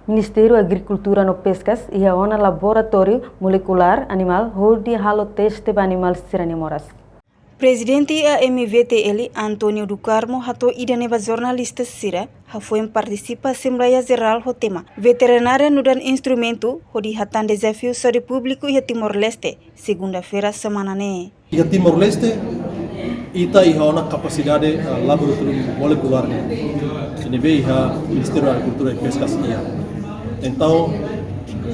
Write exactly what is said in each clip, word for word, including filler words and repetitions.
Ministériu Agrikultura no Peskas iha ona laboratóriu molekulár animál hodi halo teste ba animál sira-nia moras. Prezidente A M V T L, António do Carmo, hato'o ida-ne'e ba jornalista sira hafoin partisipa Asembleia Jerál ho tema Veterinária nu'udar instrumentu hodi hatán dezafiu saúde públiku iha Timor-Leste, segunda-feira semana ne'e. Iha Timor-Leste, ita iha ona kapasidade, eh, laboratóriu molekulár ne'e, ne'ebé iha Ministériu Agrikultura i Peskas iha. Entaun,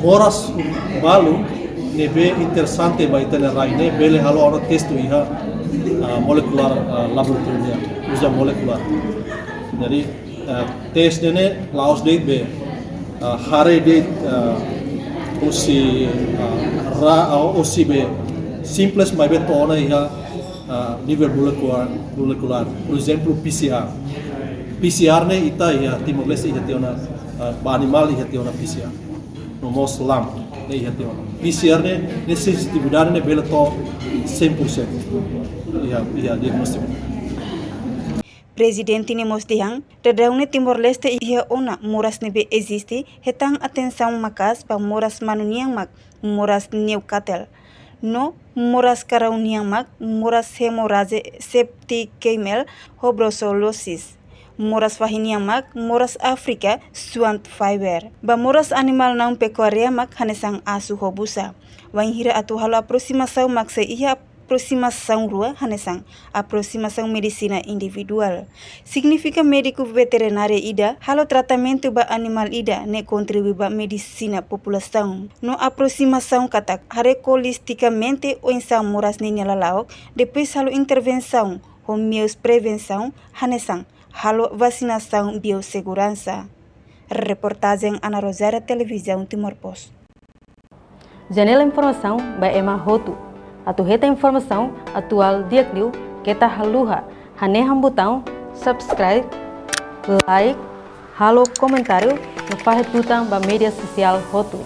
moras balu ne'ebé interesante ba ita-nia rai ne'e bele halo ona teste iha, ah, molekulár, ah, laboratóriu ne'e, uza molekulár. Jadi, ah, teste ne'e la'ós de'it be, ah, haree de'it, ah, husi, ah, ra, ah, husi be simples maibé to'o ona iha, ah, nivel molekulár, molekulár. Por ezemplu, P C R. P C R ne'e ita iha Timor-Leste iha tiha ona, ah, ba animál iha tiha ona P C R. No mós lam ne'e iha tiha ona. P C R ne'e, nia sensitividade ne'e bele to'o cem por cento iha, iha diagnóstiku. Prezidente ne'e mós dehan, daudaun ne'e Timor-Leste iha ona moras ne'ebé eziste, hetan atensaun maka'as ba moras manu nian mak moras Newcastle. No moras karau nian mak moras hemorragia septic camel ho brucellosis. Moras fahi nian mak moras Áfrika swine fever. Ba moras animál naun pekuária mak hanesan asu ho busa. Wainhira atu halo aprosimasaun mak sei iha aprosimasaun rua hanesan aprosimasaun medisina individuál. Signifika médiku veterinária ida halo tratamentu ba animál ida ne'e kontribui ba medisina populasaun. No aprosimasaun katak haree holistikamente oinsá moras ninia lala'ok, depois halo intervensaun ho meius prevensaun hanesan halo vasinasaun bioseguransa. Reportajen Ana Rosária, Televizaun Timor Post. Janela informasaun ba ema hotu. Atu hetan informasaun atuál di'ak liu keta haluha hanehan butaun subscribe, like, halo komentáriu no fahe tutan ba média sosiál hotu.